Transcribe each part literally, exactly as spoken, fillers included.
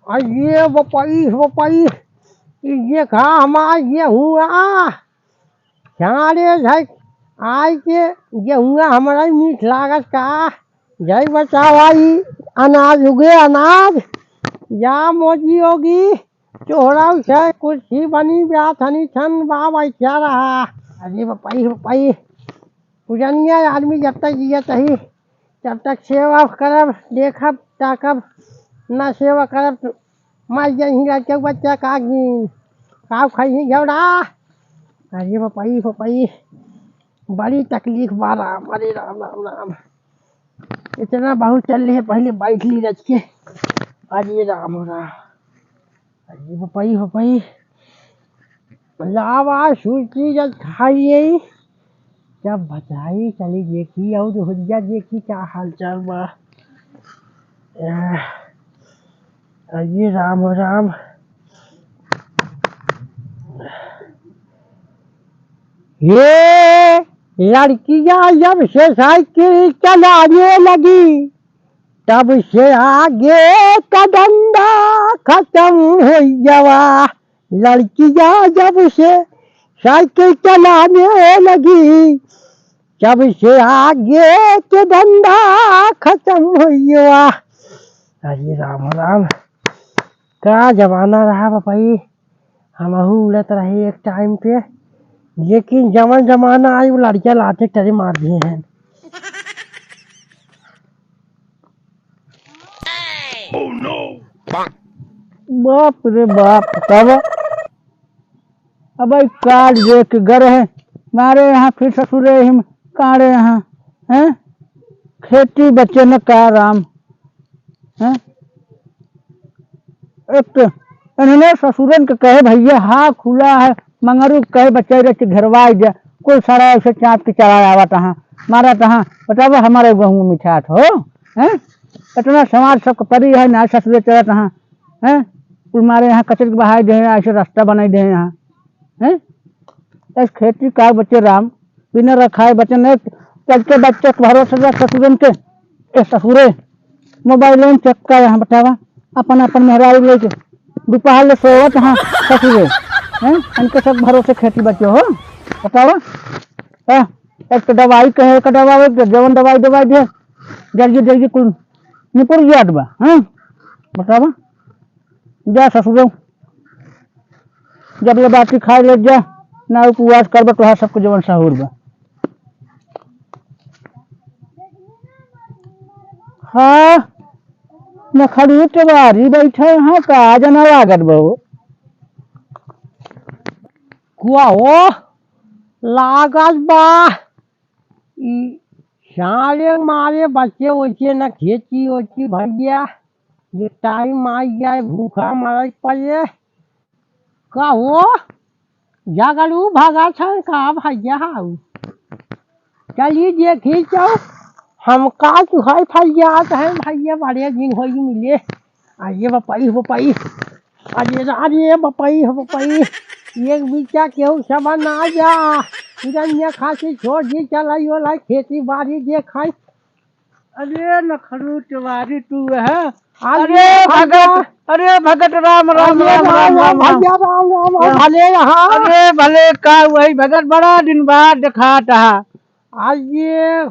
अरे बपई, बपई, ई देखा हमार गेहुआ। सारे झाई, आइ के गेहुआ हमरा मीठ लागत का। जय बचावा ई अनाज उगे अनाज। या मोजी होगी, तोहरा से कुर्सी बनी ब्या थनी थन बा बैठा रहा। अरे बपई, बपई, पुजनिया आदमी जब तक जियत ही, तब तक सेवा करब, देखब, ताकब, ना सेवा करब, तो मर जाई लड़के बच्चा का गिन, का खाई घोड़ा। अरे बपई, बपई, बड़ी तकलीफ बा राम, अरे राम, राम, राम। इतना बहुत चल रहे, पहले बैठ ली रच के। अरे राम, राम। अरे बपई, बपई। लावा सूची जब खाइए, जब बचाई चली देखी, और हुज्जा देखी क्या हाल चाल बा। आह, अरे राम, राम। ये लड़कियां जब से साइकिल चलाने लगी, तब से आगे का धंधा खत्म हो गवा। लड़कियां जब से साइकिल चलाने लगी, तब से आगे के धंधा खत्म हो गवा। अरे राम, राम, का जमाना रहा बपई। हमहू उड़त रहे एक टाइम पे, लेकिन जवन जमाना आई, वो लड़कियां लाते टरे मार दिए हैं। बाप रे बाप, तब अब ई काल देख गर है, मारे यहाँ फिर ससुरे हिम कारे यहाँ, हैं? खेती बचे न का राम, हैं? एक तो इन्हने ससुरन के कहे, "भैया, हा खुला है, मंगरू के कहे, बच्चा रच घेरवाई दे।" कुल सारा ऐसे चाँप के चला आवत हाँ, मारत हाँ। बताओ, हमारे गहूँ में मिठात हो, हैं? इतना समाज सबके परी है, ना ससुरे चलत हाँ, हैं? कुल मारे यहाँ कचर के बहाई दे, ऐसे रास्ता बनाई दे यहाँ, हैं? ऐसे खेती का बच्चे राम, बिना रखाए बचन है, चल के बच्चे के भरोसे रख ससुरन के। ए ससुरे, मोबाइल में चेक कर यहाँ बतावा, अपन अपन मेहरारू लेके दोपहर ले सोवत हाँ ससुरे, हैं? इनके सब भरोसे खेती बच्चे हो, बतावा। हाँ, एक तो दवाई कहे, एक दवा, एक जवन दवाई दवाई दे, जल्दी जल्दी कुल निपुर जात बा, हैं? बतावा, जा ससुरे। जब ले बाटी खाए ले जा, ना उपवास करबा, तोहार सबके जवन सहूर बा। हाँ, नखरू तिवारी बैठे हैं का, जना लागत बा हो। कुआ हो, लागत बा। ई साले मारे बच्चे ओचे न खेती ओची भैया, ये टाइम आई जाए भूखा मरे पड़े। का हो झगड़ू भगत है का भैया हाउ? चली देखी तो हम का तुहर फरियाद है भैया, बड़े दिन होई मिले। अरे बपई, बपई। अरे, अरे बपई, बपई। एक बीचा केहू समा ना जा। पुरनिया खासी छोड़ दी, चलाई ओलाई खेती बाड़ी देखाई। अरे नखरू तिवारी तू है। अरे अरे भगत, भगत। अरे भगत राम, राम, अरे राम, राम, राम, राम, राम। भैया राम, राम, राम। भले यहाँ। अरे भले का वही भगत, बड़ा दिन बाद देखात हा। अरे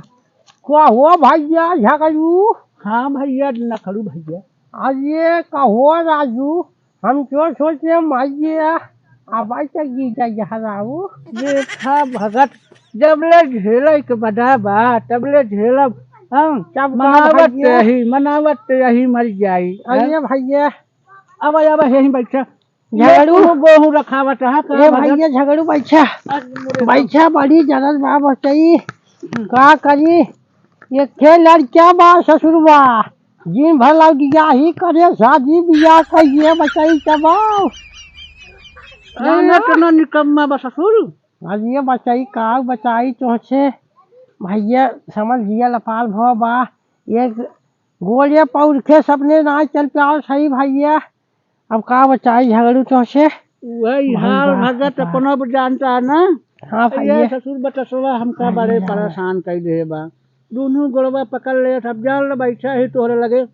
का हो भैया झगड़ू? हाँ भैया, नखरू भैया। अरे का हो राजू, हम तो सोचे माइये अब आई तक जी जा हराऊ। देखा भगत, जब ले झेले के बदा बा, तब ले झेलब। हाँ, तब का मनावत भैया? यही, मनावत यही मर जाई। अरे हाँ? भैया। अब, अब यही बैठा। झगड़ू। ये तू गोहूं रखावत है, का ए भगत? भैया झगड़ू बैठा। अरे मोरे बैठा, बड़ी जरूरत बा बचई। हम्म। का करी? एक ठे लड़का बा ससुरवा, दिन भर लौटिया ही करे, शादी बियाह कहिए बचाई तबाव। ना, ना, हाँ। तो ना निकम्मा बा ससुर। आज ये बचाई, का बचाई तोहसे? भैया समझ लिया लपाल भव बा। एक गोलिया पौर के सपने ना चल पाओ सही भैया। अब का बचाई झगड़ू तोहसे? वही वही हाल बात भगत बता। अपना भी जानता है ना। हाँ ये भैया। ससुर बटसवा हमका हाँ, बड़े हाँ। परेशान कर दे बा। दोनों गोड़वा पकड़ ले, अब जान ले बैठा ही तोहरे लगे।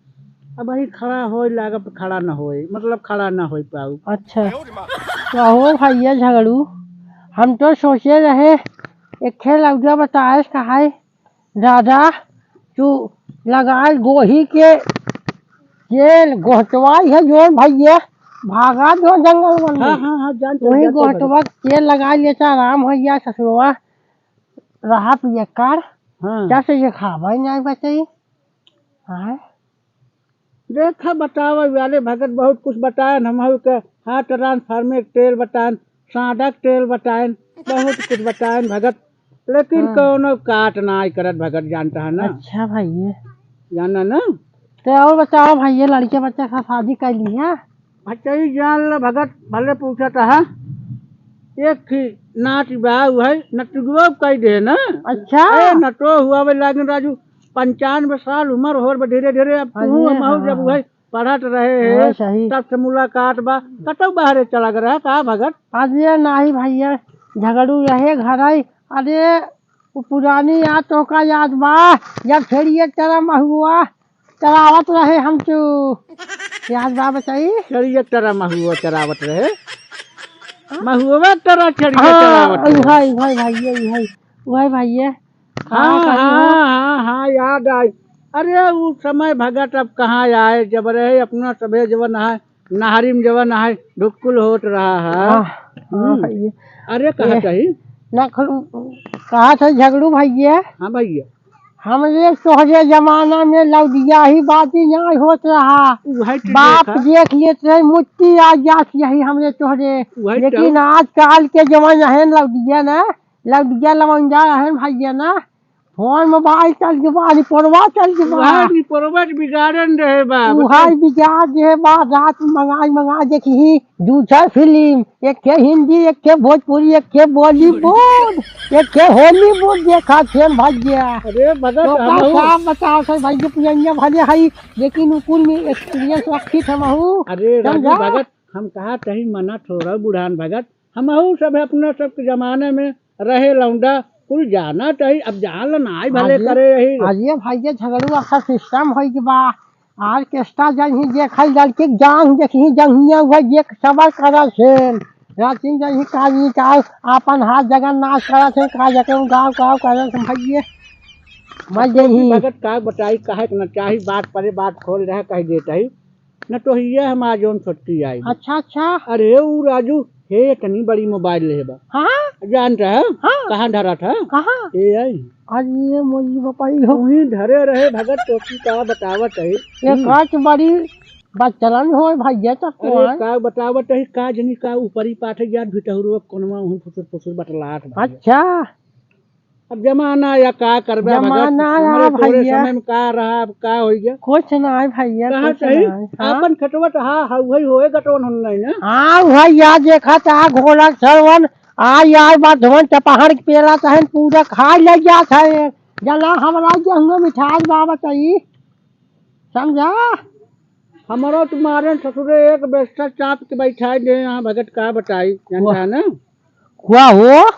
अब वही खड़ा होए लागब, खड़ा न होए, मतलब खड़ा न होए पाऊ। अच्छा, तो हो भैया झगड़ू, हम तो सोचे रहे, एक ठे लौंडा बताए कहाए, दादा, तू लगाए गोही के तेल, गोहतवा है जोन भैया, भागा जो जंगल में। हाँ, हाँ, हाँ, जानते हैं, वही जानते हैं गोहतवा भैया। तेल लगाए लेता, आराम हो गया ससुरवा, रहा पियक्कड़, हाँ। जैसे ये खावा ही नहीं बचाई। हाँ। देखा, बतावा वाले भगत बहुत कुछ बताएन, हम के हाँ, ट्रांसफार्मर के तेल बताएन, साँडा के तेल बताएन, बहुत कुछ बताएन भगत, लेकिन हाँ। कौनो काट नाई करत भगत, जानता है ना? अच्छा भैया। जाना ना? तो और बताओ भैया, लड़के बच्चा का शादी कर ली है? अच्छा, ई जान ल भगत, भले पूछत ह, एक ही नाच बा, उहै नटुगो कई दे ना। अच्छा। ए, नटो हुआ बे लागिन राजू, पंचानबे साल उमर होर बा, धीरे धीरे अब तू अरे हमहू हाँ, जब हाँ। उहै पढ़त रहे हाँ, हैं, सही। तब से मुलाकात बा। कतौ बाहरे चला गया रहा का भगत? अरे नाही भैया, झगड़ू रहे घर आई। अरे, वो पुरानी याद तो का याद बा, जब छेड़िए तरह महुआ चरावत रहे हम तू। याद बा बचाई? छेड़िए तरह महुआ चरावत रहे। हाँ? महुआ तरह छेड़िए हाँ, चरावत रहे। उहै, उहै भैया, उहै, उहै भैया। हाँ, हाँ, कही हो? हाँ, हाँ, हाँ, याद आई। अरे, उ समय भगत अब कहाँ आए, जब रहे अपना सभे जवन है, नहरी में जवन है, ढुक्कुल होत रहा है। हाँ, हाँ, हम्म। भैया। अरे, कहा ए, कही? ना खलू, कहा था झगड़ू भैया। हाँ भैया। हमरे तोहरे जमाना में लौंडिया ही बाजी नाई होत रहा। उहै तो बाप देखा। देख लेत रहे, मुट्ठी आ जात यही हमरे तोहरे। उहै तो। लेकिन आजकल के जमाना है लौंडिया ना, लौंडिया लवंडा है भैया ना, फोन मोबाइल चल के बा, निपोरवा चल के बा। उहै निपोरवा के बिगाड़न रहे बा, उहै बताई। बिगाड़ रहे बा, रात में मंगाई मंगाई देखी, दू चार फिल्म, एक ठे हिंदी, एक ठे भोजपुरी, एक ठे बॉलीवुड, एक ठे हॉलीवुड देखा थे भैया। अरे भगत, तो का हमहू साफ बताओ सर भाई, ये पुरनिया भले हई, लेकिन उ कुल में एक्सपीरियंस रखी थे महू। अरे राजू समझा? भगत, हम कहा तही मना थोड़ा बुढ़ान भगत, हमहू सब अपना सब के जमाने में रहे लौंडा, कुल जाना तही, अब जान ल नाई भले अरे, करे यही। अरे भाई, ये झगड़ू अक्सर सिस्टम होई के बा, ऑर्केस्ट्रा जंही देखल लड़की के जान देखी जंहिया हुआ जे सबर करल से। रातिन जंही काली का आपन हाथ जगन्नाथ करल से, का जके गाँव गाँव करल से भैया। मर जही। भगत का बताई, कहे के न चाही, बात परे बात खोल रहे, कह देत ही। न तो हिया हमार जौन छोटकी आई। अच्छा, अच्छा। अरे ऊ राजू, हे इतनी बड़ी मोबाइल ले बा। हाँ? जानत है? हाँ। कहाँ धरा था? कहाँ? ए आई। अरे मोरी बपाई हो। वहीं धरे रहे भगत, तोकी का बतावत है। ये हम्म। काच बड़ी बचलन हो भैया, तो अरे कौन? का बतावत है, का जनी का ऊपरी पाठ है यार, भिटहुरो कोनवा वहीं फुसुर फुसुर बतलात भैया। अच्छा। अब जमाना या का करबे भगत, जमाना या हमरे तोरे भैया। समय में का रहा, अब का होई गया? कुछ ना है भैया, कहाँ कुछ सही? ना है। हाँ? आपन खेतवा तो हाँ, हाँ, वही होए गटवन हम नहीं ना। हाँ, वही यार देखा था घोड़ा सरवन, आ यार बा धवन चपहर के पेला तहन पूरा खा ले गया था ये। जला हमरा गेहूं मिठाई बाबा तई। समझा? हमरो तुम्हारे ससुरे एक बेस्ता चाप के बैठाई दे यहाँ भगत का बताई, जानता वाह। है ना? वाह हो,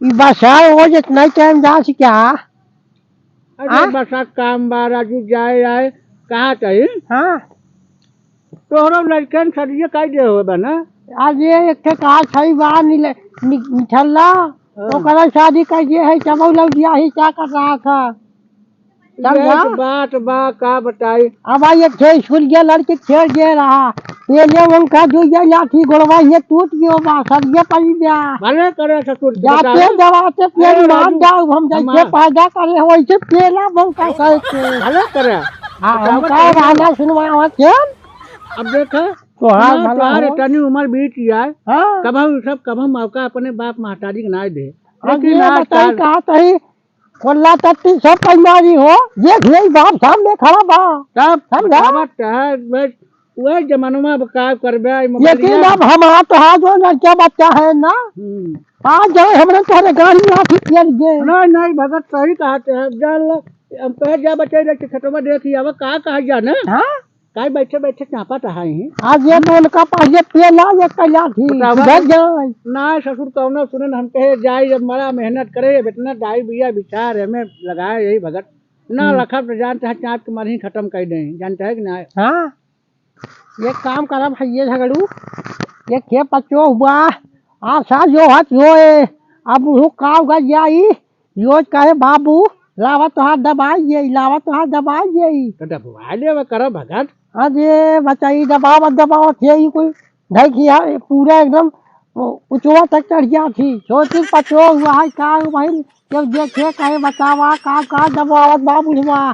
ई बसा रोज इतना टाइम जा सी क्या? अरे हाँ? बसा काम बा राजू, जाए आए, कहा तही? हाँ। तोहरो लड़कन सदिये कई दे होबे ना? आज ये एक ठे का छई बा नीले, नि-, निठल्ला, हाँ। ओकरा शादी कर दिए है, चबौ लौटिया ही क्या कर रहा था? समझा? ये तो बात बा, का बताई? अब आई एक ठे स्कूल के लड़के खेल दे रहा, ये ले उनका जो ये लाठी गोड़वा ये टूट गयो बा, सब ये पड़ी गया। भले करे ससुर के जाते बताओ। दबाते पेन अरे मार राजू, जाओ, हम जैसे हमार पैदा करे हो, वैसे पेला बंका करके। भले करे। हाँ, बताओ हम तो। का गाना सुनवावत है? अब देखो, तोहार हमार भला तोहार हो। इतनी उम्र बीत जाए, हाँ। कबहू सब, कबहू मौका अपने बाप महतारी के ना दे। अब लेकिन ये आज बताई काल कहा तही, कोल्ला टट्टी सब पैमारी हो, देख ले बाप सामने खड़ा बा। तब समझा? बतावत है, बस वही जमानवा अब का करबे, ई लेकिन मोबाइलिया अब हमारा तो हाथ जो लड़का बच्चा है ना, हम्म। आ जाए हमरे तोहरे गाड़ी में आके पियल गए। नहीं, नहीं, भगत सही कहते हैं, जान लो, हम कहे जा बच्चे रे, खेतवा देखी, अब का कहा जाने? हाँ? काहे बैठे बैठे चापत है ही? आज ये तो उनका पहले पेला, ये कैला थी, बतावा। उधर जाए। ना ससुर कौनो सुने न, हम कहे जाए, जब मरा मेहनत करे, अब इतना दाई बिया विचार हमें लगाए यही भगत। ना हम्म। रखब तो जानत है, चाँप के मारे ही खतम कइ देई, जानत है कि ना? हाँ, एक काम करब है ये झगड़ू, एक खे पचो हुआ, आशा जो हत होए, अब उहू काव गज जाई, योज कहे बाबू, लावा तोहार दबाई ये, लावा तोहार दबाई ये। तो दबवा लेवा करा भगत। अरे बचाई दबावत दबावत है ये कोई ढाई किया, पूरा एकदम उ-, उचवा तक चढ़ गया थी। छोटी पचो हुआ है, का भाई, जब देखे कहे बतावा, का, का दबावत बा बुढ़वा,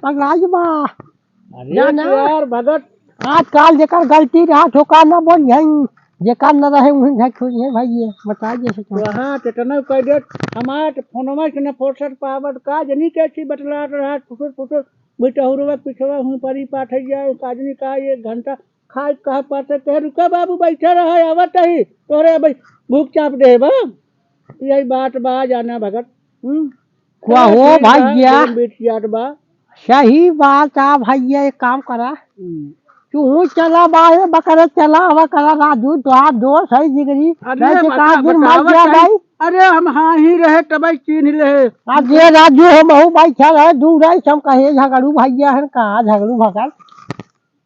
पगलाई बा। अरे जाना। यार भगत। आजकल जेकर गलती रहा, ठोका ना बोल यही, जेकर न रहे, उही झक हो ये भाई, ये बता जैसे तो। वहाँ कितना कह दे, हमारे तो फोनवा से न फुर्सत पावत, का जनी कैसी बतलात रहा, फुसुर फुसुर, बिटहुरवा पिछवा हूँ परी पाठे जाए, का जनी का एक घंटा खाए कहा पाते, कहे, "रुका बाबू, बैठा रहा, आवत ही, तोरे भाई भूख चाप दे बा।" यही बात बा, जाना भगत। हम्म? का हो चला ठीक बा, भैया? दिन बीत जात बा। सही बात आ भैया, एक काम करा। हम्म। तू चला बाहे बकरे चला, अब करा राजू, तोहार दोस्त है जिगरी। अरे नहीं तो बता, का दिन मर बतावत गया है। भाई। अरे हम हाँ ही रहे, तबई चीन्ह ले। अब ये राजू हम हूँ बैठल है, दूर है, हम कहे झगड़ू भैया है, कहाँ झगड़ू भगत?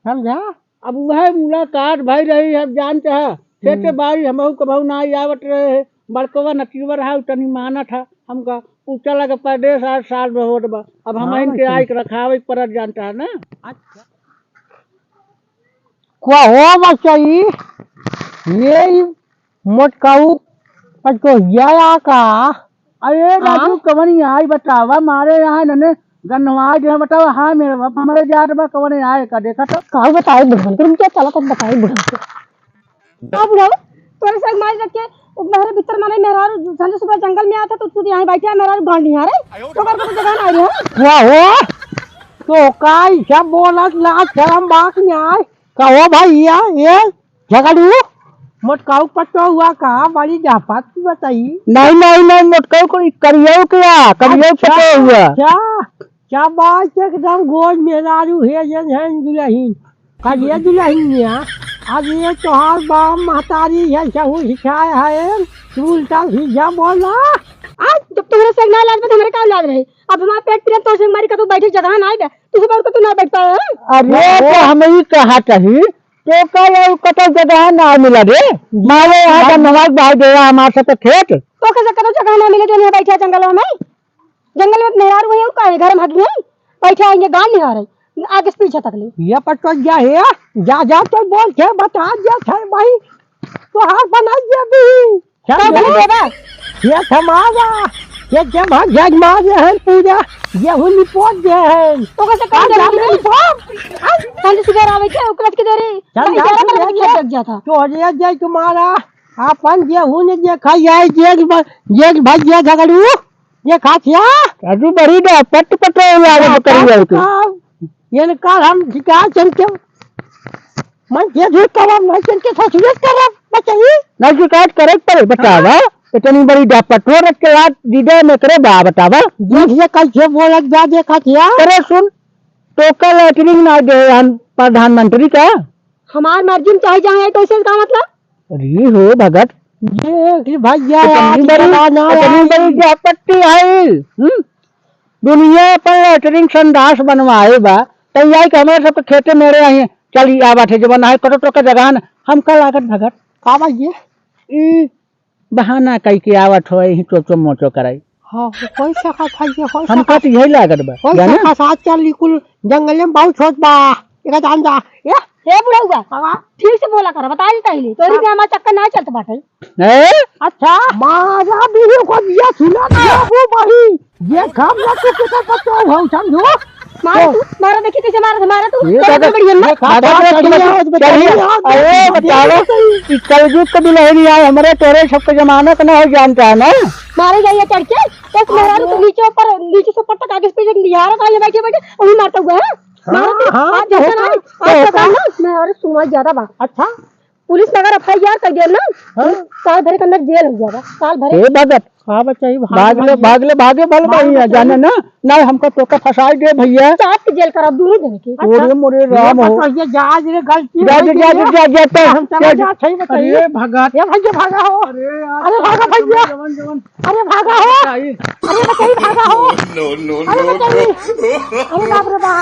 समझा? अब वह मुलाकात भई रही है, अब जानत है, खेते हम्म। बारी हमहू कबहू ना आवत रहे है, बड़कवा नचिवर है, उ तनी मानत है हमका, उ चला के परदेस आज साल भर होत बा, अब हाँ, हमहिन के भाई। आइके रखावे के पड़त जानत है ना। अच्छा। कहो बचई, ये मोटकाऊ पचोहिया या का? अरे राजू, हाँ? कवनी आई बतावा, मारे यहाँ नने गन्नवा जो है बतावा, हाँ मेरे बाप, हमारे जात बा कवनी आए का देखा तो। का बताए बुढ़वन, तुम क्या चला तब बताए बुढ़वन को। का बुढ़ऊ, तोरे से मार रख के, उ मेहरे भीतर माने मेहरारू संजय सुबह जंगल में आता तो तू यहाँ बैठे है, मेहरारू गांड निहारे, तो कर को जगह ना आई है। वाह हो, तो का ई सब बोलत लाज शरम बात नहीं आए। कहो भैया, ये झगड़ू, मोटकाऊ पटो हुआ कहाँ बड़ी जापात की बताई? नहीं, नहीं, नहीं, मोटकाऊ को करियो क्या? करियो अच्छा, पटो हुआ। अच्छा, क्या बात है, एकदम गोज मेहरारू है, ये है दुल्हन। करिए दुल्हन मियाँ, अब ये तोहार बाप महतारी है, सहू सिखाए है, तू उल्टा सीधा बोला। आज जब तुम्हारे से ना लाज में, तो हमारे का लाज रहे? अब हमारा पेट पिरत तो से मारी का तू बैठे जगह ना आए, तू सब और का तू ना बैठ पाए, हैं? अरे, तो हम ही कहा चाही, तो का ये कतौ जगह ना मिला रे? मारे यहाँ का नवाज भाई देवा हमारे साथ खेत। तो कैसे कतौ जगह ना मिले जो यहाँ बैठे जंगल में? जंगल में मेहरारू है, का है? घर में हगी है, बैठे आएंगे गान निहारे, आगे से पीछे तक ले। ये पटोहिया है, जा, जा, तो बोल के बता दिया था भाई, तोहार बना दिया भी। क्या का बोले बोल? देवा? ये थमावा, ये जब हम जग मार रहे हैं पूरा, ये हुन निपोट दे हैं। तो कैसे कर आज दे हम रहे हैं? निपोट। आज संजय सुबह आवे के, ओकरा के दे रही। चल, भाई, जा, जा, तू जा, जा, जा। जग जाता। तो हो जाए, जाए तुम्हारा, अपन ये हुन जे खाई आए, जे ब-, जे भाई, ये झगड़ू, ये खासिया। राजू बड़ी डे, पट पट रहे यार, हाँ, बकरी यार तू। हाँ, ये निकाल हम शिकार चल के। मैं ये झूठ कहब, मैं चल के ससुरे करब, बचई। नहीं शिकायत करे के पड़े, बतावा। हाँ। इतनी बड़ी डे पट हो रख के यार, दीदे में करे बा, बतावा। ये, ये कैसे बोलत बा, देखा थिया। अरे सुन, तो कल लेटरिन ना दे हम प्रधानमंत्री का। हमार मर्जी में चाहे जहाँ है, तो इसे का मतलब? अरे हो भगत। देख भैया, इतनी आज बड़ी, जमाना इतनी आई। बड़ी जापत्ती आई, हम्म? दुनिया पर लेटरिन संडास बनवाए बा, तैयारी के हमारे सबके खेते मेरे आई, चली आवत है, जब ना है, करो तो का जगह ना, हमका लागत भगत। का बा ये? ई बहाना कई के आवत हो, यही चोचो मोचो कराई। हाँ, कोई सकत है ये, कोई हमका सकत, तो यही लागत बा, कोई जाना? सकत, आजकल ई कुल जंगल में बहुत होत बा। एका जान जा। ए, ए बुढ़उआ, हाँ। ठीक से बोला कर, बता दी पहले। तोरी हाँ। से हमार चक्कर ना चलत बाटे। ए? अच्छा। मारा भी को दिया सुना दिया वो बही। ये काम ना तू कितना पत्ता हो समझो? मार तो तू, मारा देखी कैसे मारा, मारा तू। ये तोरा दादा, बढ़िया ना। ये दादा, दादा, दादा, चलिए, चलिए। अरे बताओ, कि कलयुग का दुल्हन आई, हमारे तोरे सबके जमाना का ना हो जानता है ना? मारे जाइए चढ़ के, एक मेहरारू तो नीचे ऊपर, नीचे से ऊपर तक आगे से पीछे निहारा काले बैठे बैठे, वही मारता हुआ है। हाँ, मारो तो हाँ, हाथ तो जैसा होता, ना, तो आज होता। पता ना, मैं अरे सुनवाई ज्यादा बा। अच्छा। पुलिस में अगर एफ आई आर कर दिया ना, हाँ। तो साल भर के अंदर जेल हो जाएगा, साल भर। ए भगत, का बताई, भाग भाग ले, भैया। भाग ले, भागे भल भाग भैया, बताई। जाने ना, ना हमका तोका फंसाई दे भैया। चाट के जेल करा दूनो जने के। ओरे मोरे राम हो। भैया, जा रे, गलती जा, हो जा, गई जा, है। जा, जा, तो हम चला जा, जा, सही बताइए। अरे भगत। ए भैया, भागा हो। अरे यार, अरे भागा भैया। जवन, जवन। अरे भागा हो। बताई। अरे बताई, भागा हो। No, no, अरे no, बताई। No। अरे बाप रे बाप।